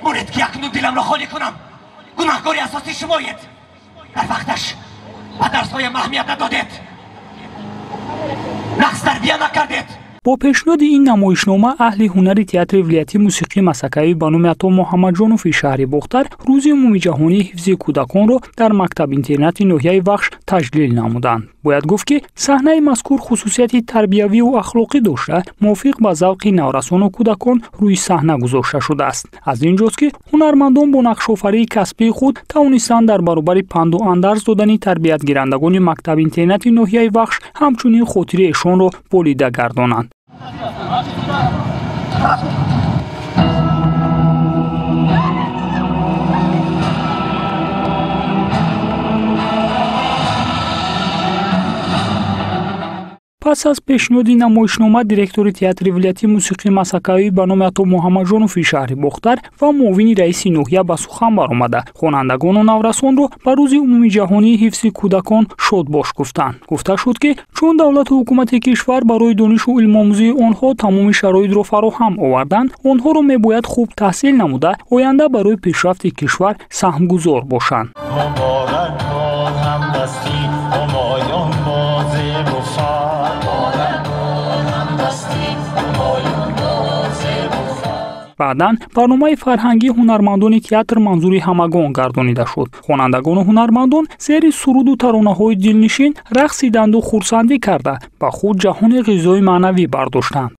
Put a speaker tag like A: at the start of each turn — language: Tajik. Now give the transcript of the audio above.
A: Монед, ки акнун диламро холӣ кунам. Гунаҳкори асосӣ шумоед. Дар вақташ ба дарсҳоям аҳамият надодед, нақс тарбия накардед.
B: Бо пешниҳоди ин намоишнома аҳли ҳунари театри вилоятии мусиқии Масакавӣ ба номи Ато Муҳаммадҷонови шаҳри Бохтар рӯзи умумиҷаҳонии ҳифзи кӯдаконро дар мактаб-интернати ноҳияи Вахш таҷлил намуданд. Бояд гуфт, ки саҳнаи мазкур хусусияти тарбиявию ахлоқӣ дошта, мувофиқ ба завқи наврасону кӯдакон рӯи саҳна гузошта шудааст. Аз ин ҷост, ки ҳунармандон бо нақшофарии касбии худ тавонистанд дар баробари панду андарз додани тарбиятгирандагони мактаб-интернати ноҳияи Вахш ҳамчунин хотири эшонро болида гардонанд. Пас аз пешниҳоди намоишнома директори театри вилоятии мусиқии Масакавӣ ба номи Ато Муҳаммадҷонови шаҳри Бохтар ва муовини раиси ноҳия ба сухан баромада, хонандагону наврасонро ба рӯзи умумиҷаҳонии ҳифзи кӯдакон шодбош гуфтанд. Гуфта шуд, ки чун давлату ҳукумати кишвар барои донишу илмомӯзии онҳо тамоми шароитро фароҳам оварданд, онҳоро мебояд хуб таҳсил намуда, оянда барои пешрафти кишвар саҳмгузор бошанд. Баъдан барномаи фарҳангии ҳунармандони театр манзури ҳамагон гардонида шуд. Хонандагону ҳунармандон зери суруду таронаҳои дилнишин рақсиданду хурсандӣ карда, ба худ ҷаҳони ғизои маънавӣ бардоштанд.